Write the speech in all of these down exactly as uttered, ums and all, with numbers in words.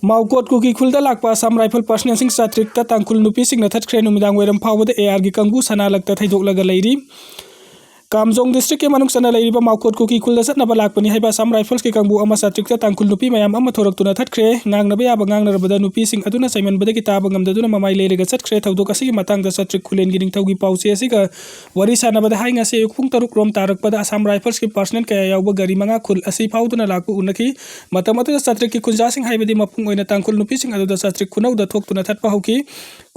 ꯃꯥꯎꯀꯣꯠ ꯀꯨꯀꯤ ꯈꯨꯜꯗ ꯂꯥꯛꯄ ꯑꯁꯥꯝ ꯔꯥꯏꯐꯜ ꯄꯥꯔꯁꯅꯦꯜꯁꯤꯡ ꯆꯥꯇ꯭ꯔꯤꯛꯇ ꯇꯥꯡꯈꯨꯜ ꯅꯨꯄꯤꯁꯤꯡꯅ ꯊꯠꯈ꯭ꯔꯦ꯫ ꯅꯨꯃꯤꯗꯥꯡ ꯋꯥꯏꯔꯝ ꯐꯥꯎꯕꯗ ꯑꯦ ꯑꯥꯔꯒꯤ ꯀꯥꯡꯕꯨ ꯁꯅꯥ ꯂꯛꯇ ꯊꯩꯗꯣꯛꯂꯒ ꯂꯩꯔꯤ꯫ ꯀꯥꯝꯖꯣꯡ ꯗꯤꯁꯇ꯭ꯔꯤꯛꯀꯤ ꯃꯅꯨꯡ ꯆꯟꯅ ꯂꯩꯔꯤꯕ ꯃꯥꯎꯀꯣꯠ ꯀꯨꯀꯤ ꯈꯨꯜꯗ ꯆꯠꯅꯕ ꯂꯥꯛꯄꯅꯤ ꯍꯥꯏꯕ ꯑꯁꯥꯝ ꯔꯥꯏꯐꯜꯁꯀꯤ ꯀꯥꯡꯕꯨ ꯑꯃ ꯆꯥꯇ꯭ꯔꯤꯛꯇ ꯇꯥꯡꯈꯨꯜ ꯅꯨꯄꯤ ꯃꯌꯥꯝ ꯑꯃ ꯊꯣꯔꯛꯇꯨꯅ ꯊꯠꯈ꯭ꯔꯦ꯫ ꯉꯥꯡꯅꯕ ꯌꯥꯕ ꯉꯥꯡꯅꯔꯕꯗ ꯅꯨꯄꯤꯁꯤꯡ ꯑꯗꯨꯅ ꯆꯩꯃꯟꯕꯗꯒꯤ ꯇꯥꯕ ꯉꯝꯗꯗꯨꯅ ꯃꯃꯥꯏ ꯂꯩꯔꯒ ꯆꯠꯈ꯭ꯔꯦ꯫ ꯊꯧꯗꯣꯛ ꯑꯁꯤꯒꯤ ꯃꯇꯥꯡꯗ ꯆꯥꯇ꯭ꯔꯤꯛ ꯈꯨꯂꯦꯟꯒꯤ ꯅꯤꯡꯊꯧꯒꯤ ꯄꯥꯎꯆꯦ ꯑꯁꯤꯒ ꯋꯥꯔꯤ ꯁꯥꯟꯅꯕꯗ ꯍꯥꯏ, ꯉꯁꯤ ꯑꯌꯨꯛ ꯄꯨꯡ ꯇꯔꯨꯛ ꯔꯣꯝ ꯇꯥꯔꯛꯄꯗ ꯑꯁꯥꯝ ꯔꯥꯏꯐꯜꯁꯀꯤ ꯄꯥꯔꯁꯅꯦꯜ ꯀꯌꯥ ꯌꯥꯎꯕ ꯒꯥꯔꯤ ꯃꯉꯥ ꯈꯨꯜ ꯑꯁꯤ ꯐꯥꯎꯗꯨꯅ ꯂꯥꯛꯄ ꯎꯅꯈꯤ꯫ ꯃꯇꯝ ꯑꯗꯨꯗ ꯆꯥꯇ꯭ꯔꯤꯛꯀꯤ ꯈꯨꯟꯖꯥꯁꯤꯡ ꯍꯥꯏꯕꯗꯤ ꯃꯄꯨꯡ ꯑꯣꯏꯅ ꯇꯥꯡꯈꯨꯜ ꯅꯨꯄꯤꯁꯤꯡ ꯑꯗꯨꯗ ꯆꯥꯇ꯭ꯔꯤꯛ ꯈꯨꯅꯧꯗ ꯊꯣꯛꯇꯨꯅ ꯊꯠꯄ ꯍꯧꯈꯤ꯫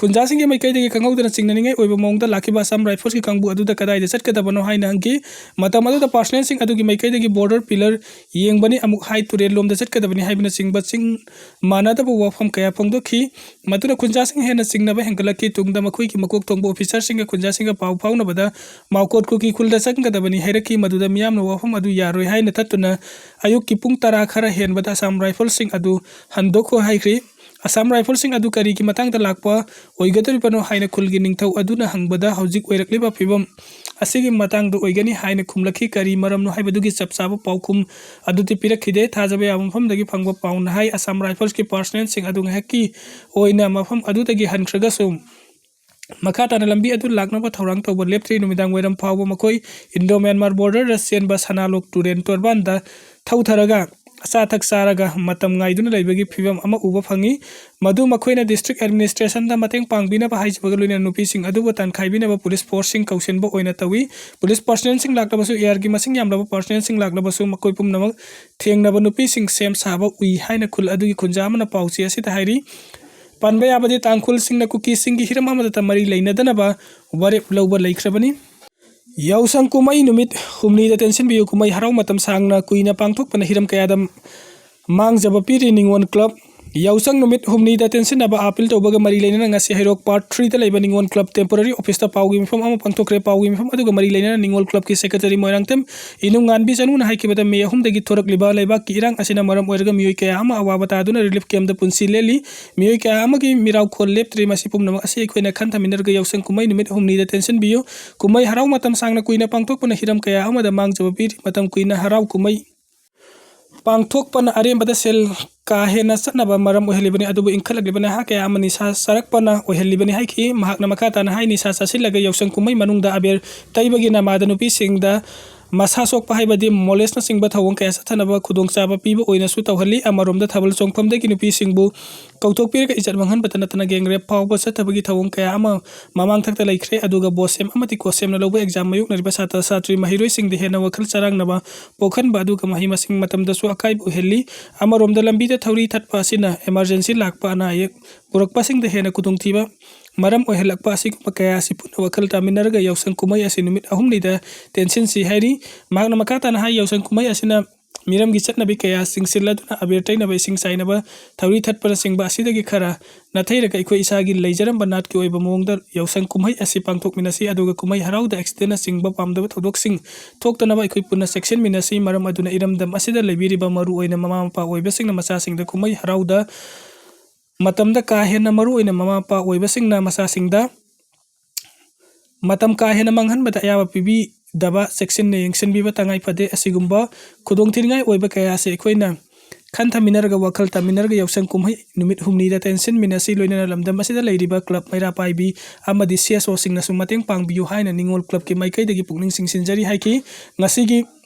ꯈꯨꯟꯖꯥꯁꯤꯡꯒꯤ ꯃꯥꯏꯀꯩꯗꯒꯤ ꯈꯪꯍꯧꯗꯅ ꯆꯤꯡꯅꯅꯤꯡꯉꯥꯏ ꯑꯣꯏꯕ ꯃꯑꯣꯡꯗ ꯂꯥꯛꯈꯤꯕ ꯑꯁꯥꯝ ꯔꯥꯏꯐꯜꯁꯀꯤ ꯀꯥꯡꯕꯨ ꯑꯗꯨꯗ ꯀꯗꯥꯏꯗ ꯆꯠꯀꯗꯕꯅꯣ ꯍꯥꯏꯅ ꯍꯪꯈꯤ꯫ ꯃꯇꯝ ꯑꯗꯨꯗ ꯄꯥꯔꯁꯅꯦꯜꯁꯤꯡ ꯑꯗꯨꯒꯤ ꯃꯥꯏꯀꯩꯗꯒꯤ ꯕꯣꯔꯗꯔ ꯄꯤꯂꯔ ꯌꯦꯡꯕꯅꯤ, ꯑꯃꯨꯛ ꯍꯥꯏ ꯇꯨꯔꯦꯜ ꯂꯣꯝꯗ ꯆꯠꯀꯗꯕꯅꯤ ꯍꯥꯏꯕꯅꯆꯤꯡꯕ ꯆꯤꯡ ꯃꯥꯟꯅꯗꯕ ꯋꯥꯐꯝ ꯀꯌꯥ ꯐꯣꯡꯗꯣꯛꯈꯤ꯫ ꯃꯗꯨꯅ ꯈꯨꯟꯖꯥꯁꯤꯡ ꯍꯦꯟꯅ ꯆꯤꯡꯅꯕ ꯍꯦꯟꯒꯠꯂꯛꯈꯤ꯫ ꯇꯨꯡꯗ ꯃꯈꯣꯏꯒꯤ ꯃꯀꯣꯛ ꯊꯣꯡꯕ ꯑꯣꯐꯤꯁꯔꯁꯤꯡꯒ ꯈꯨꯟꯖꯥꯁꯤꯡꯒ ꯄꯥꯎ ꯐꯥꯎꯅꯕꯗ ꯃꯥꯎꯀꯣꯠ ꯀꯨꯀꯤ ꯈꯨꯜꯗ ꯆꯪꯒꯗꯕꯅꯤ ꯍꯥꯏꯔꯛꯈꯤ꯫ ꯃꯗꯨꯗ ꯃꯤꯌꯥꯝꯅ ꯋꯥꯐꯝ ꯑꯗꯨ ꯌꯥꯔꯣꯏ ꯍꯥꯏꯅ ꯊꯠꯇꯨꯅ ꯑꯌꯨꯛꯀꯤ ꯄꯨꯡ ꯇꯔꯥ ꯈꯔ ꯍꯦꯟꯕꯗ ꯑꯁꯥꯝ ꯔꯥꯏꯐꯜꯁꯤꯡ ꯑꯗꯨ ꯍꯟꯗꯣꯛꯈꯣ ꯍꯥꯏꯈ꯭ꯔꯤ꯫ ꯑꯁꯥꯝ ꯔꯥꯏꯐꯜꯁꯤꯡ ꯑꯗꯨ ꯀꯔꯤꯒꯤ ꯃꯇꯥꯡꯗ ꯂꯥꯛꯄ ꯑꯣꯏꯒꯗꯧꯔꯤꯕꯅꯣ ꯍꯥꯏꯅ ꯈꯨꯜꯒꯤ ꯅꯤꯡꯊꯧ ꯑꯗꯨꯅ ꯍꯪꯕꯗ, ꯍꯧꯖꯤꯛ ꯑꯣꯏꯔꯛꯂꯤꯕ ꯐꯤꯕꯝ ꯑꯁꯤꯒꯤ ꯃꯇꯥꯡꯗ ꯑꯣꯏꯒꯅꯤ ꯍꯥꯏꯅ ꯈꯨꯝꯂꯛꯈꯤ꯫ ꯀꯔꯤ ꯃꯔꯝꯅꯣ ꯍꯥꯏꯕꯗꯨꯒꯤ ꯆꯞ ꯆꯥꯕ ꯄꯥꯎꯈꯨꯝ ꯑꯗꯨꯗꯤ ꯄꯤꯔꯛꯈꯤꯗꯦ꯫ ꯊꯥꯖꯕ ꯌꯥꯕ ꯃꯐꯝꯗꯒꯤ ꯐꯪꯕ ꯄꯥꯎꯅ ꯍꯥꯏ, ꯑꯁꯥꯝ ꯔꯥꯏꯐꯜꯁꯀꯤ ꯄꯥꯔꯁꯅꯦꯜꯁꯤꯡ ꯑꯗꯨ ꯉꯥꯏꯍꯥꯛꯀꯤ ꯑꯣꯏꯅ ꯃꯐꯝ ꯑꯗꯨꯗꯒꯤ ꯍꯟꯈ꯭ꯔꯒꯁꯨ, ꯃꯈꯥ ꯇꯥꯅ ꯂꯝꯕꯤ ꯑꯗꯨ ꯂꯥꯛꯅꯕ ꯊꯧꯔꯥꯡ ꯇꯧꯕ ꯂꯦꯞꯇ꯭ꯔꯤ꯫ ꯅꯨꯃꯤꯗꯥꯡ ꯋꯥꯏꯔꯝ ꯐꯥꯎꯕ ꯃꯈꯣꯏ ꯏꯟꯗꯣ ꯃ꯭ꯌꯥꯟꯃꯥꯔ ꯕꯣꯔꯗꯔꯗ ꯆꯦꯟꯕ ꯁꯅꯥꯂꯣꯛ ꯇꯨꯔꯦꯜ ꯇꯣꯔꯕꯥꯟꯗ ꯊꯧꯊꯔꯒ ꯑꯆꯥ ꯑꯊꯛ ꯆꯥꯔꯒ ꯃꯇꯝ ꯉꯥꯏꯗꯨꯅ ꯂꯩꯕꯒꯤ ꯐꯤꯕꯝ ꯑꯃ ꯎꯕ ꯐꯪꯉꯤ꯫ ꯃꯗꯨ ꯃꯈꯣꯏꯅ ꯗꯤꯁꯇ꯭ꯔꯤꯛ ꯑꯦꯗꯃꯤꯅꯤꯁꯇ꯭ꯔꯦꯁꯟꯗ ꯃꯇꯦꯡ ꯄꯥꯡꯕꯤꯅꯕ ꯍꯥꯏꯖꯕꯒ ꯂꯣꯏꯅꯅ ꯅꯨꯄꯤꯁꯤꯡ ꯑꯗꯨꯕꯨ ꯇꯥꯟꯈꯥꯏꯕꯤꯅꯕ ꯄꯨꯂꯤꯁ ꯐꯣꯔꯁꯁꯤꯡ ꯀꯧꯁꯤꯟꯕ ꯑꯣꯏꯅ ꯇꯧꯏ꯫ ꯄꯨꯂꯤꯁ ꯄꯥꯔꯁꯅꯦꯜꯁꯤꯡ ꯂꯥꯛꯂꯕꯁꯨ, ꯑꯦ ꯑꯥꯔꯒꯤ ꯃꯁꯤꯡ ꯌꯥꯝꯂꯕ ꯄꯥꯔꯁꯅꯦꯜꯁꯤꯡ ꯂꯥꯛꯂꯕꯁꯨ, ꯃꯈꯣꯏ ꯄꯨꯝꯅꯃꯛ ꯊꯦꯡꯅꯕ ꯅꯨꯄꯤꯁꯤꯡ ꯁꯦꯝ ꯁꯥꯕ ꯎꯏ ꯍꯥꯏꯅ ꯈꯨꯜ ꯑꯗꯨꯒꯤ ꯈꯨꯟꯖꯥ ꯑꯃꯅ ꯄꯥꯎꯆꯦ ꯑꯁꯤꯗ ꯍꯥꯏꯔꯤ꯫ ꯄꯟꯕ ꯌꯥꯕꯗꯤ, ꯇꯥꯡꯈꯨꯜꯁꯤꯡꯅ ꯀꯨꯀꯤꯁꯤꯡꯒꯤ ꯍꯤꯔꯝ ꯑꯃꯗꯇ ꯃꯔꯤ ꯂꯩꯅꯗꯅꯕ ꯋꯥꯔꯦꯞ ꯂꯧꯕ ꯂꯩꯈ꯭ꯔꯕꯅꯤ꯫ ꯌꯥꯎꯁꯪ ꯀꯨꯝꯍꯩ ꯅꯨꯃꯤꯠ ꯍꯨꯝꯅꯤꯗ ꯇꯦꯟꯁꯤꯟꯕꯤꯌꯨ꯫ ꯀꯨꯝꯍꯩ ꯍꯔꯥꯎ ꯃꯇꯝ ꯁꯥꯡꯅ ꯀꯨꯏꯅ ꯄꯥꯡꯊꯣꯛꯄꯅ ꯍꯤꯔꯝ ꯀꯌꯥꯗ ꯃꯥꯡꯖꯕ ꯄꯤꯔꯤ꯫ ꯅꯤꯉꯣꯜ ꯀ꯭ꯂꯕ꯫ ꯌꯥꯎꯁꯪ ꯅꯨꯃꯤꯠ ꯍꯨꯝꯅꯤꯗ ꯇꯦꯟꯁꯤꯟꯅꯕ ꯑꯥꯄꯤꯜ ꯇꯧꯕꯒ ꯃꯔꯤ ꯂꯩꯅꯅ ꯉꯁꯤ ꯍꯩꯔꯣꯛ ꯄꯥꯔꯠ ꯊ꯭ꯔꯤꯗ ꯂꯩꯕ ꯅꯤꯉꯣꯜ ꯀ꯭ꯂꯕ ꯇꯦꯝꯄꯣꯔꯔꯤ ꯑꯣꯐꯤꯁꯇ ꯄꯥꯎꯒꯤ ꯃꯤꯐꯝ ꯑꯃ ꯄꯥꯡꯊꯣꯛꯈ꯭ꯔꯦ꯫ ꯄꯥꯎꯒꯤ ꯃꯤꯐꯝ ꯑꯗꯨꯒ ꯃꯔꯤ ꯂꯩꯅꯅ ꯅꯤꯉꯣꯜ ꯀ꯭ꯂꯕꯀꯤ ꯁꯦꯀ꯭ꯔꯦꯇꯔꯤ ꯃꯣꯏꯔꯥꯡꯊꯦꯝ ꯏꯅꯨꯡꯉꯥꯟꯕꯤ ꯆꯅꯨꯅ ꯍꯥꯏꯈꯤꯕꯗ, ꯃꯦ ꯑꯍꯨꯝꯗꯒꯤ ꯊꯣꯔꯛꯂꯤꯕ ꯂꯩꯕꯥꯛꯀꯤ ꯏꯔꯥꯡ ꯑꯁꯤꯅ ꯃꯔꯝ ꯑꯣꯏꯔꯒ ꯃꯤꯑꯣꯏ ꯀꯌꯥ ꯑꯃ ꯑꯋꯥꯕ ꯇꯥꯗꯨꯅ ꯔꯤꯂꯤꯐ ꯀꯦꯝꯞꯇ ꯄꯨꯟꯁꯤ ꯂꯦꯜꯂꯤ꯫ ꯃꯤꯑꯣꯏ ꯀꯌꯥ ꯑꯃꯒꯤ ꯃꯤꯔꯥꯎꯈꯣꯜ ꯂꯦꯞꯇ꯭ꯔꯤ꯫ ꯃꯁꯤ ꯄꯨꯝꯅꯃꯛ ꯑꯁꯤ ꯑꯩꯈꯣꯏꯅ ꯈꯟꯊꯃꯤꯟꯅꯔꯒ ꯌꯥꯎꯁꯪ ꯀꯨꯝꯍꯩ ꯅꯨꯃꯤꯠ ꯍꯨꯝꯅꯤꯗ ꯇꯦꯟꯁꯤꯟꯕꯤꯌꯨ꯫ ꯀꯨꯝꯍꯩ ꯍꯔꯥꯎ ꯃꯇꯝ ꯁꯥꯡꯅ ꯀꯨꯏꯅ ꯄꯥꯡꯊꯣꯛꯄꯅ ꯍꯤꯔꯝ ꯀꯌꯥ ꯑꯃꯗ ꯃꯥꯡꯖꯕ ꯄꯤꯔꯤ꯫ ꯃꯇꯝ ꯀꯨꯏꯅ ꯍꯔꯥꯎ ꯀꯨꯝꯍꯩ ꯄꯥꯡꯊꯣꯛꯄꯅ ꯑꯔꯦꯝꯕꯗ ꯁꯦꯜ ꯀꯥ ꯍꯦꯟꯅ ꯆꯠꯅꯕ ꯃꯔꯝ ꯑꯣꯏꯍꯜꯂꯤꯕꯅꯤ, ꯑꯗꯨꯕꯨ ꯏꯟꯈꯠꯂꯛꯂꯤꯕ ꯅꯍꯥ ꯀꯌꯥ ꯑꯃ ꯅꯤꯁꯥ ꯆꯥꯔꯛꯄꯅ ꯑꯣꯏꯍꯜꯂꯤꯕꯅꯤ ꯍꯥꯏꯈꯤ꯫ ꯃꯍꯥꯛꯅ ꯃꯈꯥ ꯇꯥꯅ ꯍꯥꯏ, ꯅꯤꯁꯥ ꯆꯥꯁꯤꯜꯂꯒ ꯌꯥꯎꯁꯪ ꯀꯨꯝꯍꯩ ꯃꯅꯨꯡꯗ ꯑꯕꯦꯔ ꯇꯩꯕꯒꯤ ꯅꯃꯥꯗ ꯅꯨꯄꯤꯁꯤꯡꯗ ꯃꯁꯥ ꯁꯣꯛꯄ ꯍꯥꯏꯕꯗꯤ ꯃꯣꯂꯦꯁꯅꯆꯤꯡꯕ ꯊꯧꯑꯣꯡ ꯀꯌꯥ ꯆꯠꯊꯅꯕ ꯈꯨꯗꯣꯡꯆꯥꯕ ꯄꯤꯕ ꯑꯣꯏꯅꯁꯨ ꯇꯧꯍꯜꯂꯤ꯫ ꯑꯃꯔꯣꯝꯗ ꯊꯥꯕꯜ ꯆꯣꯡꯐꯝꯗꯒꯤ ꯅꯨꯄꯤꯁꯤꯡꯕꯨ ꯀꯧꯊꯣꯛꯄꯤꯔꯒ ꯏꯖꯠ ꯃꯥꯡꯍꯟꯕꯇ ꯅꯠꯇꯅ gang rape ꯐꯥꯎꯕ ꯆꯠꯊꯕꯒꯤ ꯊꯧꯑꯣꯡ ꯀꯌꯥ ꯑꯃ ꯃꯃꯥꯡ ꯊꯛꯇ ꯂꯩꯈ꯭ꯔꯦ꯫ ꯑꯗꯨꯒ BOSEM ꯑꯃꯗꯤ COHSEMꯅ ꯂꯧꯕ exam ꯃꯥꯌꯣꯛꯅꯔꯤꯕ ꯁꯥꯇ꯭ꯔ ꯁꯥꯇ꯭ꯔꯤ ꯃꯍꯩꯔꯣꯏꯁꯤꯡꯗ ꯍꯦꯟꯅ ꯋꯥꯈꯜ ꯆꯔꯥꯡꯅꯕ ꯄꯣꯛꯍꯟꯕ ꯑꯗꯨꯒ ꯃꯍꯩ ꯃꯁꯤꯡ ꯃꯇꯝꯗꯁꯨ ꯑꯀꯥꯏꯕ ꯑꯣꯏꯍꯜꯂꯤ꯫ ꯑꯃꯔꯣꯝꯗ ꯂꯝꯕꯤꯗ ꯊꯧꯔꯤ ꯊꯠꯄ ꯑꯁꯤꯅ emergency ꯂꯥꯛꯄ ꯑꯅꯥ ꯑꯌꯦꯛ ꯄꯨꯔꯛꯄꯁꯤꯡꯗ ꯍꯦꯟꯅ ꯈꯨꯗꯣꯡꯊꯤꯕ ꯃꯔꯝ ꯑꯣꯏꯍꯜꯂꯛꯄ ꯑꯁꯤꯒꯨꯝꯕ ꯀꯌꯥ ꯑꯁꯤ ꯄꯨꯟꯅ ꯋꯥꯈꯜ ꯇꯥꯃꯤꯟꯅꯔꯒ ꯌꯥꯎꯁꯪ ꯀꯨꯝꯍꯩ ꯑꯁꯤ ꯅꯨꯃꯤꯠ ꯑꯍꯨꯝꯅꯤꯗ ꯇꯦꯟꯁꯤꯟꯁꯤ ꯍꯥꯏꯔꯤ꯫ ꯃꯍꯥꯛꯅ ꯃꯈꯥ ꯇꯥꯅ ꯍꯥꯏ, ꯌꯥꯎꯁꯪ ꯀꯨꯝꯍꯩ ꯑꯁꯤꯅ ꯃꯤꯔꯝꯒꯤ ꯆꯠꯅꯕꯤ ꯀꯌꯥ ꯆꯤꯡꯁꯤꯜꯂꯗꯨꯅ ꯑꯕꯦꯔ ꯇꯩꯅꯕ, ꯏꯁꯤꯡ ꯆꯥꯏꯅꯕ, ꯊꯧꯔꯤ ꯊꯠꯄꯅꯆꯤꯡꯕ ꯑꯁꯤꯗꯒꯤ ꯈꯔ ꯅꯥꯊꯩꯔꯒ ꯑꯩꯈꯣꯏ ꯏꯁꯥꯒꯤ ꯂꯩꯖꯔꯝꯕ ꯅꯥꯠꯀꯤ ꯑꯣꯏꯕ ꯃꯑꯣꯡꯗ ꯌꯥꯎꯁꯪ ꯀꯨꯝꯍꯩ ꯑꯁꯤ ꯄꯥꯡꯊꯣꯛꯃꯤꯟꯅꯁꯤ꯫ ꯑꯗꯨꯒ ꯀꯨꯝꯍꯩ ꯍꯔꯥꯎꯗ accidentꯅꯆꯤꯡꯕ ꯄꯥꯝꯗꯕ ꯊꯧꯗꯣꯛꯁꯤꯡ ꯊꯣꯛꯇꯅꯕ ꯑꯩꯈꯣꯏ ꯄꯨꯟꯅ ꯆꯦꯛꯁꯤꯟꯃꯤꯟꯅꯁꯤ꯫ ꯃꯔꯝ ꯑꯗꯨꯅ ꯏꯔꯝꯗꯝ ꯑꯁꯤꯗ ꯂꯩꯕꯤꯔꯤꯕ ꯃꯔꯨ ꯑꯣꯏꯅ ꯃꯃꯥ ꯃꯄꯥ ꯑꯣꯏꯕꯁꯤꯡꯅ ꯃꯆꯥꯁꯤꯡꯗ ꯀꯨꯝꯍꯩ ꯍꯔꯥꯎꯗ ꯃꯇꯝꯗ ꯀꯥ ꯍꯦꯟꯅ ꯃꯔꯨ ꯑꯣꯏꯅ ꯃꯃꯥ ꯃꯄꯥ ꯑꯣꯏꯕꯁꯤꯡꯅ ꯃꯆꯥꯁꯤꯡꯗ ꯃꯇꯝ ꯀꯥ ꯍꯦꯟꯅ ꯃꯥꯡꯍꯟꯕꯗ ꯑꯌꯥꯕ ꯄꯤꯕꯤꯗꯕ, ꯆꯦꯛꯁꯤꯟꯅ ꯌꯦꯡꯁꯤꯟꯕꯤꯕ ꯇꯉꯥꯏ ꯐꯗꯦ꯫ ꯑꯁꯤꯒꯨꯝꯕ ꯈꯨꯗꯣꯡꯊꯤꯅꯤꯡꯉꯥꯏ ꯑꯣꯏꯕ ꯀꯌꯥ ꯑꯁꯤ ꯑꯩꯈꯣꯏꯅ ꯈꯟꯊꯃꯤꯟꯅꯔꯒ, ꯋꯥꯈꯜ ꯇꯥꯃꯤꯟꯅꯔꯒ ꯌꯥꯎꯁꯪ ꯀꯨꯝꯍꯩ ꯅꯨꯃꯤꯠ ꯍꯨꯝꯅꯤꯗ ꯇꯦꯟꯁꯤꯟꯃꯤꯟꯅꯁꯤ꯫ ꯂꯣꯏꯅꯅ ꯂꯝꯗꯝ ꯑꯁꯤꯗ ꯂꯩꯔꯤꯕ club ꯃꯩꯔꯥ ꯄꯥꯏꯕꯤ ꯑꯃꯗꯤ CSOꯁꯤꯡꯅꯁꯨ ꯃꯇꯦꯡ ꯄꯥꯡꯕꯤꯌꯨ ꯍꯥꯏꯅ ꯅꯤꯉꯣꯜ clubꯀꯤ ꯃꯥꯏꯀꯩꯗꯒꯤ ꯄꯨꯛꯅꯤꯡ ꯆꯤꯡꯁꯤꯟꯖꯔꯤ ꯍꯥꯏꯈꯤ꯫ ꯉꯁꯤꯒꯤ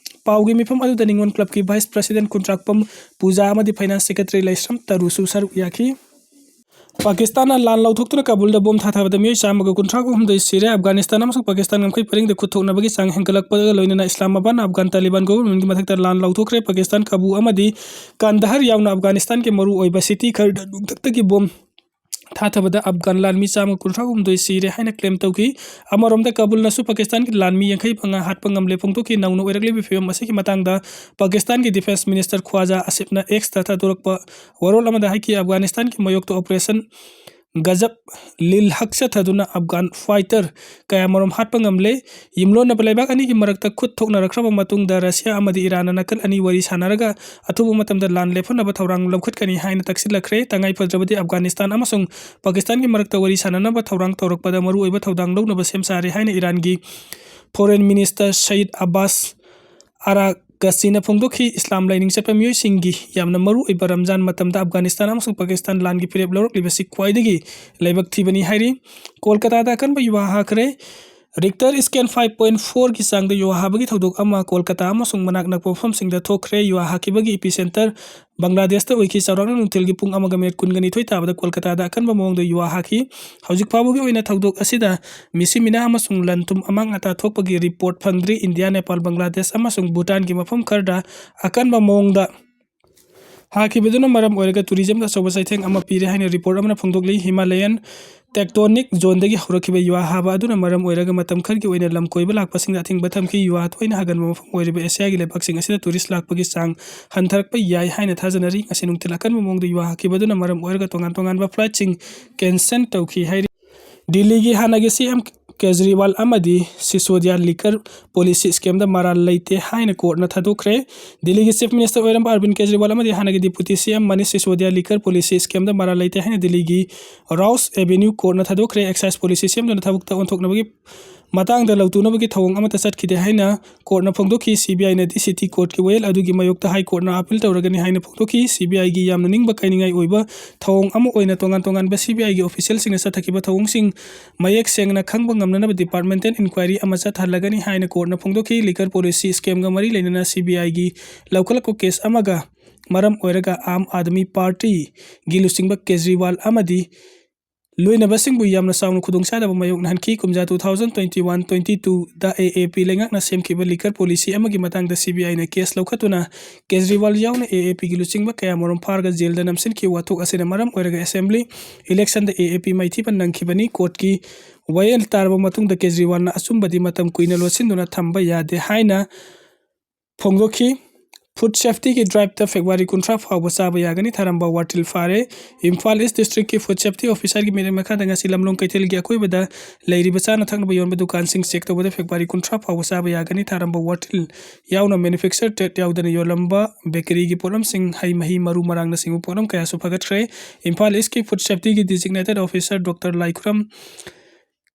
ꯄꯥꯎꯒꯤ ꯃꯤꯐꯝ ꯑꯗꯨꯗ ꯅꯤꯉꯣꯜ clubꯀꯤ vice president ꯀꯨꯟꯗ꯭ꯔꯥꯛꯄꯝ ꯄꯨꯖꯥ ꯑꯃꯗꯤ finance secretary ꯂꯩꯁ꯭ꯔꯝ ꯇꯔꯨꯁꯨ ꯁꯔꯨꯛ ꯌꯥꯈꯤ꯫ ꯄꯥꯀꯤꯁꯇꯥꯟꯅ ꯂꯥꯟ ꯂꯧꯊꯣꯛꯇꯨꯅ ꯀꯥꯕꯨꯜꯗ ꯕꯣꯝ ꯊꯥꯊꯕꯗ ꯃꯤꯑꯣꯏ ꯆꯥꯝꯃꯒ ꯀꯨꯟꯊ꯭ꯔꯥ ꯍꯨꯝꯗꯣꯏ ꯁꯤꯔꯦ꯫ ꯑꯐꯒꯥꯅꯤꯁꯇꯥꯟ ꯑꯃꯁꯨꯡ ꯄꯥꯀꯤꯁꯇꯥꯟ ꯉꯝꯈꯩ ꯄꯔꯤꯡꯗ ꯈꯨꯠ ꯊꯣꯛꯅꯕꯒꯤ ꯆꯥꯡ ꯍꯦꯟꯒꯠꯂꯛꯄꯒ ꯂꯣꯏꯅꯅ ꯏꯁꯂꯥꯃꯥꯕꯥꯗꯅ ꯑꯐꯒꯥꯟ ꯇꯥꯂꯤꯕꯥꯟ governmentꯀꯤ ꯃꯊꯛꯇ ꯂꯥꯟ ꯂꯧꯊꯣꯛꯈ꯭ꯔꯦ꯫ ꯄꯥꯀꯤꯁꯇꯥꯟ ꯀꯥꯕꯨ ꯑꯃꯗꯤ ꯀꯥꯟꯗꯍꯔ ꯌꯥꯎꯅ ꯑꯐꯒꯥꯅꯤꯁꯇꯥꯟꯒꯤ ꯃꯔꯨꯑꯣꯏꯕ city ꯈꯔꯗ ꯅꯨꯡꯊꯛꯇꯒꯤ ꯕꯣꯝ ꯊꯥꯊꯕꯗ ꯑꯐꯒꯥꯟ ꯂꯥꯟꯃꯤ ꯆꯥꯝꯃ ꯀꯨꯟꯊ꯭ꯔꯥ ꯍꯨꯝꯗꯣꯏ ꯁꯤꯔꯦ ꯍꯥꯏꯅ claim ꯇꯧꯈꯤ꯫ ꯑꯃꯔꯣꯝꯗ ꯀꯥꯕꯨꯜꯅꯁꯨ ꯄꯥꯀꯤꯁꯇꯥꯟꯒꯤ ꯂꯥꯟꯃꯤ ꯌꯥꯡꯈꯩ ꯃꯉꯥ ꯍꯥꯠꯄ ꯉꯝꯂꯦ ꯐꯣꯡꯗꯣꯛꯈꯤ꯫ ꯅꯧꯅ ꯑꯣꯏꯔꯛꯂꯤꯕ ꯐꯤꯕꯝ ꯑꯁꯤꯒꯤ ꯃꯇꯥꯡꯗ ꯄꯥꯀꯤꯁꯇꯥꯟꯒꯤ defence minister ꯈ꯭ꯋꯥꯖꯥ ꯑꯁꯤꯐꯅ Xꯇ ꯊꯥꯗꯣꯔꯛꯄ ꯋꯥꯔꯣꯜ ꯑꯃꯗ ꯍꯥꯏꯈꯤ, ꯑꯐꯒꯥꯅꯤꯁꯇꯥꯟꯒꯤ ꯃꯥꯌꯣꯛꯇ operation ꯒꯖꯕ ꯂꯤꯜ ꯍꯛ ꯆꯠꯊꯗꯨꯅ ꯑꯐꯒꯥꯟ fighter ꯀꯌꯥꯃꯔꯨꯝ ꯍꯥꯠꯄ ꯉꯝꯂꯦ꯫ ꯌꯨꯝꯂꯣꯟꯅꯕ ꯂꯩꯕꯥꯛ ꯑꯅꯤꯒꯤ ꯃꯔꯛꯇ ꯈꯨꯠ ꯊꯣꯛꯅꯔꯛꯈ꯭ꯔꯕ ꯃꯇꯨꯡꯗ ꯔꯁꯤꯌꯥ ꯑꯃꯗꯤ ꯏꯔꯥꯟꯅ ꯅꯥꯀꯜ ꯑꯅꯤ ꯋꯥꯔꯤ ꯁꯥꯟꯅꯔꯒ ꯑꯊꯨꯕ ꯃꯇꯝꯗ ꯂꯥꯟ ꯂꯦꯞꯍꯟꯅꯕ ꯊꯧꯔꯥꯡ ꯂꯧꯈꯠꯀꯅꯤ ꯍꯥꯏꯅ ꯇꯛꯁꯤꯜꯂꯛꯈ꯭ꯔꯦ꯫ ꯇꯉꯥꯏ ꯐꯗ꯭ꯔꯕꯗꯤ ꯑꯐꯒꯥꯅꯤꯁꯇꯥꯟ ꯑꯃꯁꯨꯡ ꯄꯥꯀꯤꯁꯇꯥꯟꯒꯤ ꯃꯔꯛꯇ ꯋꯥꯔꯤ ꯁꯥꯟꯅꯅꯕ ꯊꯧꯔꯥꯡ ꯇꯧꯔꯛꯄꯗ ꯃꯔꯨꯑꯣꯏꯕ ꯊꯧꯗꯥꯡ ꯂꯧꯅꯕ ꯁꯦꯝ ꯁꯥꯔꯦ ꯍꯥꯏꯅ ꯏꯔꯥꯟꯒꯤ foreign minister ꯁꯌꯤꯗ ꯑꯕꯥꯁ ꯑꯔꯥ ꯀꯁꯤꯅ ꯐꯣꯡꯗꯣꯛꯈꯤ, ꯏꯁꯂꯥꯝ ꯂꯥꯏꯅꯤꯡ ꯆꯠꯄ ꯃꯤꯑꯣꯏꯁꯤꯡꯒꯤ ꯌꯥꯝꯅ ꯃꯔꯨ ꯑꯣꯏꯕ ꯔꯝꯖꯥꯟ ꯃꯇꯝꯗ ꯑꯐꯒꯥꯅꯤꯁꯇꯥꯟ ꯑꯃꯁꯨꯡ ꯄꯥꯀꯤꯁꯇꯥꯟ ꯂꯥꯟꯒꯤ ꯐꯤꯔꯦꯞ ꯂꯧꯔꯛꯂꯤꯕꯁꯤ ꯈ꯭ꯋꯥꯏꯗꯒꯤ ꯂꯥꯏꯕꯛ ꯊꯤꯕꯅꯤ ꯍꯥꯏꯔꯤ꯫ ꯀꯣꯜꯀꯇꯥꯗ ꯑꯀꯟꯕ ꯌꯨꯍꯥ ꯍꯥꯈ꯭ꯔꯦ꯫ ꯔꯤꯛꯇꯔ ꯁ꯭ꯀꯦꯜ ꯐꯥꯏꯚ ꯄꯣꯏꯟ ꯐꯣꯔꯒꯤ ꯆꯥꯡꯗ ꯌꯨꯍꯥ ꯍꯥꯕꯒꯤ ꯊꯧꯗꯣꯛ ꯑꯃ ꯀꯣꯜꯀꯇꯥ ꯑꯃꯁꯨꯡ ꯃꯅꯥꯛ ꯅꯛꯄ ꯃꯐꯝꯁꯤꯡꯗ ꯊꯣꯛꯈ꯭ꯔꯦ꯫ ꯌꯨꯍꯥ ꯍꯥꯈꯤꯕꯒꯤ ꯏꯄꯤꯁꯦꯟꯇꯔ ꯕꯪꯒ꯭ꯂꯥꯗꯦꯁꯇ ꯑꯣꯏꯈꯤ꯫ ꯆꯥꯎꯔꯥꯛꯅ ꯅꯨꯡꯊꯤꯜꯒꯤ ꯄꯨꯡ ꯑꯃꯒ ꯃꯤꯅꯤꯠ ꯀꯨꯟꯒ ꯅꯤꯊꯣꯏ ꯇꯥꯕꯗ ꯀꯣꯜꯀꯇꯥꯗ ꯑꯀꯟꯕ ꯃꯑꯣꯡꯗ ꯌꯨꯍꯥ ꯍꯥꯈꯤ꯫ ꯍꯧꯖꯤꯛ ꯐꯥꯎꯕꯒꯤ ꯑꯣꯏꯅ ꯊꯧꯗꯣꯛ ꯑꯁꯤꯗ ꯃꯤꯁꯤ ꯃꯤꯅꯥ ꯑꯃꯁꯨꯡ ꯂꯟ ꯊꯨꯝ ꯑꯃꯥꯡ ꯑꯇꯥ ꯊꯣꯛꯄꯒꯤ ꯔꯤꯄꯣꯔꯠ ꯐꯪꯗ꯭ꯔꯤ꯫ ꯏꯟꯗꯤꯌꯥ, ꯅꯦꯄꯥꯜ, ꯕꯪꯒ꯭ꯂꯥꯗꯦꯁ ꯑꯃꯁꯨꯡ ꯚꯨꯇꯥꯟꯒꯤ ꯃꯐꯝ ꯈꯔꯗ ꯑꯀꯟꯕ ꯃꯑꯣꯡꯗ ꯍꯥꯈꯤꯕꯗꯨꯅ ꯃꯔꯝ ꯑꯣꯏꯔꯒ ꯇꯨꯔꯤꯖꯝꯗ ꯑꯆꯧꯕ ꯆꯩꯊꯦꯡ ꯑꯃ ꯄꯤꯔꯦ ꯍꯥꯏꯅ ꯔꯤꯄꯣꯔꯠ ꯑꯃꯅ ꯐꯣꯡꯗꯣꯛꯂꯤ꯫ ꯍꯤꯃꯥꯂꯌꯟ ꯇꯦꯛꯇꯣꯅꯤꯛ ꯖꯣꯟꯗꯒꯤ ꯍꯧꯔꯛꯈꯤꯕ ꯌꯨꯍꯥ ꯍꯥꯕ ꯑꯗꯨꯅ ꯃꯔꯝ ꯑꯣꯏꯔꯒ ꯃꯇꯝ ꯈꯔꯒꯤ ꯑꯣꯏꯅ ꯂꯝ ꯀꯣꯏꯕ ꯂꯥꯛꯄꯁꯤꯡꯗ ꯑꯊꯤꯡꯕ ꯊꯝꯈꯤ꯫ ꯌꯨꯍꯥ ꯇꯣꯏꯅ ꯍꯥꯒꯟꯕ ꯃꯐꯝ ꯑꯣꯏꯔꯤꯕ ꯑꯦꯁꯤꯌꯥꯒꯤ ꯂꯩꯕꯥꯛꯁꯤꯡ ꯑꯁꯤꯗ ꯇꯨꯔꯤꯁ ꯂꯥꯛꯄꯒꯤ ꯆꯥꯡ ꯍꯟꯊꯔꯛꯄ ꯌꯥꯏ ꯍꯥꯏꯅ ꯊꯥꯖꯅꯔꯤ꯫ ꯉꯁꯤ ꯅꯨꯡꯊꯤꯜ ꯑꯀꯟꯕ ꯃꯑꯣꯡꯗ ꯌꯨꯍꯥ ꯍꯥꯈꯤꯕ ꯑꯗꯨꯅ ꯃꯔꯝ ꯑꯣꯏꯔꯒ ꯇꯣꯉꯥꯟ ꯇꯣꯉꯥꯟꯕ ꯐ꯭ꯂꯥꯏꯠꯁꯤꯡ ꯀꯦꯟꯁꯦꯜ ꯇꯧꯈꯤ ꯍꯥꯏꯔꯤ꯫ ꯗꯤꯜꯂꯤꯒꯤ ꯍꯥꯟꯅꯒꯤ ꯁꯤ ꯑꯦꯝ ꯀꯦꯖꯔꯤꯋꯥꯜ ꯑꯃꯗꯤ ꯁꯤꯁꯣꯗꯤꯌꯥ ꯂꯤꯀꯔ ꯄꯣꯂꯤꯁꯤ ꯁ꯭ꯀꯦꯝꯗ ꯃꯔꯥꯜ ꯂꯩꯇꯦ ꯍꯥꯏꯅ ꯀꯣꯔꯠꯅ ꯊꯥꯗꯣꯛꯈ꯭ꯔꯦ꯫ ꯗꯤꯜꯂꯤꯒꯤ ꯆꯤꯐ ꯃꯤꯅꯤꯁꯇꯔ ꯑꯣꯏꯔꯝꯕ ꯑꯔꯕꯤꯟ ꯀꯦꯖꯔꯤꯋꯥꯜ ꯑꯃꯗꯤ ꯍꯥꯟꯅꯒꯤ ꯗꯤꯄꯨꯇꯤ ꯁꯤ ꯑꯦꯝ ꯃꯅꯤꯁ ꯁꯤꯁꯣꯗꯤꯌꯥ ꯂꯤꯀꯔ ꯄꯣꯂꯤꯁꯤ ꯁ꯭ꯀꯦꯝꯗ ꯃꯔꯥꯜ ꯂꯩꯇꯦ ꯍꯥꯏꯅ ꯗꯤꯜꯂꯤꯒꯤ ꯔꯥꯎꯁ ꯑꯦꯚꯦꯅ꯭ꯌꯨ ꯀꯣꯔꯠꯅ ꯊꯥꯗꯣꯛꯈ꯭ꯔꯦ꯫ ꯑꯦꯛꯁꯥꯏꯖ ꯄꯣꯂꯤꯁꯤ ꯁꯦꯝꯗꯨꯅ ꯊꯕꯛꯇ ꯑꯣꯟꯊꯣꯛꯅꯕꯒꯤ ꯃꯇꯥꯡꯗ ꯂꯧꯇꯨꯅꯕꯒꯤ ꯊꯧꯑꯣꯡ ꯑꯃꯠꯇ ꯆꯠꯈꯤꯗꯦ ꯍꯥꯏꯅ ꯀꯣꯔꯠꯅ ꯐꯣꯡꯗꯣꯛꯈꯤ꯫ ꯁꯤ ꯕꯤ ꯑꯥꯏꯅꯗꯤ ꯁꯤꯇꯤ ꯀꯣꯔꯠꯀꯤ ꯋꯥꯌꯦꯜ ꯑꯗꯨꯒꯤ ꯃꯥꯌꯣꯛꯇ ꯍꯥꯏ ꯀꯣꯔꯠꯅ ꯑꯥꯄꯤꯜ ꯇꯧꯔꯒꯅꯤ ꯍꯥꯏꯅ ꯐꯣꯡꯗꯣꯛꯈꯤ꯫ ꯁꯤ ꯕꯤ ꯑꯥꯏꯒꯤ ꯌꯥꯝꯅ ꯅꯤꯡꯕ ꯀꯥꯏꯅꯤꯡꯉꯥꯏ ꯑꯣꯏꯕ ꯊꯧꯑꯣꯡ ꯑꯃ ꯑꯣꯏꯅ ꯇꯣꯉꯥꯟ ꯇꯣꯉꯥꯟꯕ ꯁꯤ ꯕꯤ ꯑꯥꯏꯒꯤ ꯑꯣꯐꯤꯁꯤꯌꯦꯜꯁꯤꯡꯅ ꯆꯠꯊꯈꯤꯕ ꯊꯧꯑꯣꯡꯁꯤꯡ ꯃꯌꯦꯛ ꯁꯦꯡꯅ ꯈꯪꯕ ꯉꯝꯅꯅꯕ ꯗꯤꯄꯥꯔꯠꯃꯦꯟꯇꯦꯜ ꯏꯟꯀ꯭ꯋꯥꯏꯔꯤ ꯑꯃ ꯆꯠꯊꯍꯜꯂꯒꯅꯤ ꯍꯥꯏꯅ ꯀꯣꯔꯠꯅ ꯐꯣꯡꯗꯣꯛꯈꯤ꯫ ꯂꯤꯀꯔ ꯄꯣꯂꯤꯁꯤ ꯁ꯭ꯀꯦꯝꯒ ꯃꯔꯤ ꯂꯩꯅꯅ ꯁꯤ ꯕꯤ ꯑꯥꯏꯒꯤ ꯂꯧꯈꯠꯂꯛꯄ ꯀꯦꯁ ꯑꯃꯒ ꯃꯔꯝ ꯑꯣꯏꯔꯒ ꯑꯥꯝ ꯑꯥꯗꯃꯤ ꯄꯥꯔꯇꯤꯒꯤ ꯂꯨꯆꯤꯡꯕ ꯀꯦꯖꯔꯤꯋꯥꯜ ꯑꯃꯗꯤ ꯂꯣꯏꯅꯕꯁꯤꯡꯕꯨ ꯌꯥꯝꯅ ꯆꯥꯎꯅ ꯈꯨꯗꯣꯡꯆꯥꯗꯕ ꯃꯥꯌꯣꯛꯅꯍꯟꯈꯤ꯫ ꯀꯨꯝꯖꯥ two thousand twenty one twenty twoꯗ A A P ꯂꯩꯉꯥꯛꯅ ꯁꯦꯝꯈꯤꯕ ꯂꯤꯀꯔ ꯄꯣꯂꯤꯁꯤ ꯑꯃꯒꯤ ꯃꯇꯥꯡꯗ C B I ꯅ ꯀꯦꯁ ꯂꯧꯈꯠꯇꯨꯅ ꯀꯦꯖꯔꯤꯋꯥꯜ ꯌꯥꯎꯅ A A Pꯒꯤ ꯂꯨꯆꯤꯡꯕ ꯀꯌꯥꯃꯔꯨꯝ ꯐꯥꯔꯒ ꯖꯦꯜꯗ ꯅꯝꯁꯤꯟꯈꯤ꯫ ꯋꯥꯊꯣꯛ ꯑꯁꯤꯅ ꯃꯔꯝ ꯑꯣꯏꯔꯒ ꯑꯦꯁꯦꯝꯕ꯭ꯂꯤ ꯏꯂꯦꯛꯁꯟꯗ A A P ꯃꯥꯏꯊꯤꯕ ꯅꯪꯈꯤꯕꯅꯤ꯫ ꯀꯣꯔꯠꯀꯤ ꯋꯥꯌꯦꯜ ꯇꯥꯔꯕ ꯃꯇꯨꯡꯗ ꯀꯦꯖꯔꯤꯋꯥꯜꯅ ꯑꯆꯨꯝꯕꯗꯤ ꯃꯇꯝ ꯀꯨꯏꯅ ꯂꯣꯠꯁꯤꯟꯗꯨꯅ ꯊꯝꯕ ꯌꯥꯗꯦ ꯍꯥꯏꯅ ꯐꯣꯡꯗꯣꯛꯈꯤ꯫ ꯐꯨꯗ ꯁꯦꯐꯇꯤꯒꯤ ꯗ꯭ꯔꯥꯏꯚꯇ ꯐꯦꯕ꯭ꯔꯨꯋꯥꯔꯤ ꯀꯨꯟꯊ꯭ꯔꯥ ꯐꯥꯎꯕ ꯆꯥꯕ ꯌꯥꯒꯅꯤ꯫ ꯊꯥꯔꯝꯕ ꯋꯥꯔꯇꯤꯜ ꯐꯥꯔꯦ꯫ ꯏꯝꯐꯥꯜ ꯏꯁ ꯗꯤꯁꯇ꯭ꯔꯤꯛꯀꯤ ꯐꯨꯗ ꯁꯦꯐꯇꯤ ꯑꯣꯐꯤꯁꯥꯔꯒꯤ ꯃꯤꯠꯌꯦꯡ ꯃꯈꯥꯗ ꯉꯁꯤ ꯂꯝꯂꯣꯡ ꯀꯩꯊꯦꯜꯒꯤ ꯑꯀꯣꯏꯕꯗ ꯂꯩꯔꯤꯕ ꯆꯥꯅ ꯊꯛꯅꯕ ꯌꯣꯟꯕ ꯗꯨꯀꯥꯟꯁꯤꯡ ꯆꯦꯛ ꯇꯧꯕꯗ ꯐꯦꯕ꯭ꯔꯨꯋꯥꯔꯤ ꯀꯨꯟꯊ꯭ꯔꯥ ꯐꯥꯎꯕ ꯆꯥꯕ ꯌꯥꯒꯅꯤ꯫ ꯊꯥꯔꯝꯕ ꯋꯥꯔꯇꯤꯜ ꯌꯥꯎꯅ ꯃꯦꯅꯨꯐꯦꯛꯆꯔ ꯇ꯭ꯔꯦꯠ ꯌꯥꯎꯗꯅ ꯌꯣꯜꯂꯝꯕ ꯕꯦꯀꯔꯤꯒꯤ ꯄꯣꯠꯂꯝꯁꯤꯡ, ꯍꯩ ꯃꯍꯤ, ꯃꯔꯨ ꯃꯔꯥꯡꯅꯆꯤꯡꯕ ꯄꯣꯠꯂꯝ ꯀꯌꯥꯁꯨ ꯐꯒꯠꯈ꯭ꯔꯦ꯫ ꯏꯝꯐꯥꯜ ꯏꯁꯀꯤ ꯐꯨꯗ ꯁꯦꯐꯇꯤꯒꯤ ꯗꯤꯖꯤꯒꯅꯦꯇꯦꯠ ꯑꯣꯐꯤꯁꯥꯔ ꯗꯣꯛꯇꯔ ꯂꯥꯏꯈꯨꯔꯝ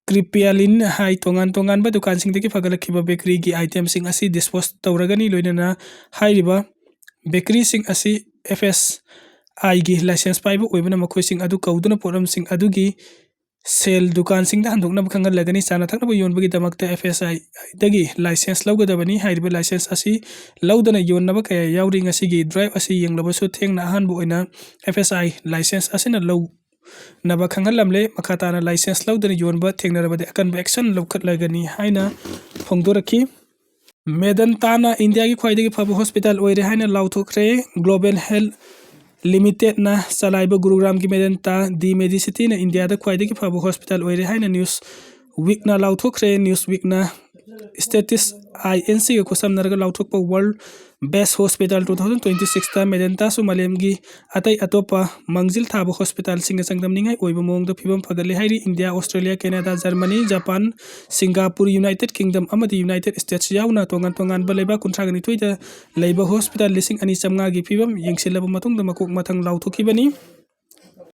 ꯀ꯭ꯔꯤꯄꯤꯌꯥꯂꯤꯟ ꯍꯥꯏ ꯇꯣꯉꯥꯟ ꯇꯣꯉꯥꯟꯕ ꯗꯨꯀꯥꯟꯁꯤꯡꯗꯒꯤ ꯐꯒꯠꯂꯛꯈꯤꯕ ꯕꯦꯀꯔꯤꯒꯤ ꯑꯥꯏꯇꯦꯝꯁꯤꯡ ꯑꯁꯤ ꯗꯤꯁꯄꯣꯁ ꯇꯧꯔꯒꯅꯤ꯫ ꯂꯣꯏꯅꯅ ꯍꯥꯏꯔꯤꯕ ꯕꯦꯀꯔꯤꯁꯤꯡ ꯑꯁꯤ ꯑꯦꯐ ꯑꯦꯁ ꯑꯥꯏꯒꯤ ꯂꯥꯏꯁꯦꯟꯁ ꯄꯥꯏꯕ ꯑꯣꯏꯕꯅ ꯃꯈꯣꯏꯁꯤꯡ ꯑꯗꯨ ꯀꯧꯗꯨꯅ ꯄꯣꯠꯂꯝꯁꯤꯡ ꯑꯗꯨꯒꯤ ꯁꯦꯜ ꯗꯨꯀꯥꯟꯁꯤꯡꯗ ꯍꯟꯗꯣꯛꯅꯕ ꯈꯪꯍꯜꯂꯒꯅꯤ꯫ ꯆꯥꯅ ꯊꯛꯅꯕ ꯌꯣꯟꯕꯒꯤꯗꯃꯛꯇ ꯑꯦꯐ ꯑꯦꯁ ꯑꯥꯏꯗꯒꯤ ꯂꯥꯏꯁꯦꯟꯁ ꯂꯧꯒꯗꯕꯅꯤ꯫ ꯍꯥꯏꯔꯤꯕ ꯂꯥꯏꯁꯦꯟꯁ ꯑꯁꯤ ꯂꯧꯗꯅ ꯌꯣꯟꯅꯕ ꯀꯌꯥ ꯌꯥꯎꯔꯤ꯫ ꯉꯁꯤꯒꯤ ꯗ꯭ꯔꯥꯏꯚ ꯑꯁꯤ ꯌꯦꯡꯂꯕꯁꯨ ꯊꯦꯡꯅ ꯑꯍꯥꯟꯕ ꯑꯣꯏꯅ ꯑꯦꯐ ꯑꯦꯁ ꯑꯥꯏ ꯂꯥꯏꯁꯦꯟꯁ ꯑꯁꯤꯅ ꯂꯧꯅꯕ ꯈꯪꯍꯜꯂꯝꯂꯦ꯫ ꯃꯈꯥ ꯇꯥꯅ ꯂꯥꯏꯁꯦꯟꯁ ꯂꯧꯗꯅ ꯌꯣꯟꯕ ꯊꯦꯡꯅꯔꯕꯗꯤ ꯑꯀꯟꯕ ꯑꯦꯛꯁꯟ ꯂꯧꯈꯠꯂꯒꯅꯤ ꯍꯥꯏꯅ ꯐꯣꯡꯗꯣꯔꯛꯈꯤ꯫ ꯃꯦꯗꯟꯇꯥꯅ ꯏꯟꯗꯤꯌꯥꯒꯤ ꯈ꯭ꯋꯥꯏꯗꯒꯤ ꯐꯕ ꯍꯣꯁꯄꯤꯇꯥꯜ ꯑꯣꯏꯔꯦ ꯍꯥꯏꯅ ꯂꯥꯎꯊꯣꯛꯈ꯭ꯔꯦ꯫ ꯒ꯭ꯂꯣꯕꯦꯜ ꯍꯦꯜꯊ ꯂꯤꯃꯤꯇꯦꯗꯅ ꯆꯂꯥꯏꯕ ꯒꯨꯔꯨꯒ꯭ꯔꯥꯝꯒꯤ ꯃꯦꯗꯟꯇꯥ ꯗꯤ ꯃꯦꯗꯤꯁꯤꯇꯤꯅ ꯏꯟꯗꯤꯌꯥꯗ ꯈ꯭ꯋꯥꯏꯗꯒꯤ ꯐꯕ ꯍꯣꯁꯄꯤꯇꯥꯜ ꯑꯣꯏꯔꯦ ꯍꯥꯏꯅ ꯅ꯭ꯌꯨꯁ ꯋꯤꯛꯅ ꯂꯥꯎꯊꯣꯛꯈ꯭ꯔꯦ꯫ ꯅ꯭ꯌꯨꯁ ꯋꯤꯛꯅ ꯁ꯭ꯇꯦꯇꯤꯁ ꯑꯥꯏ ꯑꯦꯟ ꯁꯤꯒ ꯈꯨꯠꯁꯝꯅꯔꯒ ꯂꯥꯎꯊꯣꯛꯄ world best hospital two thousand twenty ꯁꯤꯛꯁꯇ ꯃꯦꯗꯟꯇꯥꯁꯨ ꯃꯥꯂꯦꯝꯒꯤ ꯑꯇꯩ ꯑꯇꯣꯞꯄ ꯃꯥꯡꯖꯤꯜ ꯊꯥꯕ ꯍꯣꯁꯄꯤꯇꯥꯜꯁꯤꯡꯒ ꯆꯥꯡꯗꯝꯅꯤꯡꯉꯥꯏ ꯑꯣꯏꯕ ꯃꯑꯣꯡꯗ ꯐꯤꯕꯝ ꯐꯒꯠꯂꯦ ꯍꯥꯏꯔꯤ꯫ India, Australia, Canada, Germany, Japan, Singapore, United kingdom ꯑꯃꯗꯤ ꯌꯨꯅꯥꯏꯇꯦꯗ ꯁ꯭ꯇꯦꯠꯁ ꯌꯥꯎꯅ ꯇꯣꯉꯥꯟ ꯇꯣꯉꯥꯟꯕ ꯂꯩꯕꯥꯛ ꯀꯨꯟꯊ꯭ꯔꯥꯒ ꯅꯤꯊꯣꯏꯗ ꯂꯩꯕ ꯍꯣꯁꯄꯤꯇꯥꯜ ꯂꯤꯁꯤꯡ ꯑꯅꯤ ꯆꯥꯝꯃꯉꯥꯒꯤ ꯐꯤꯕꯝ ꯌꯦꯡꯁꯤꯜꯂꯕ ꯃꯇꯨꯡꯗ ꯃꯀꯣꯛ ꯃꯊꯪ ꯂꯥꯎꯊꯣꯛꯈꯤꯕꯅꯤ꯫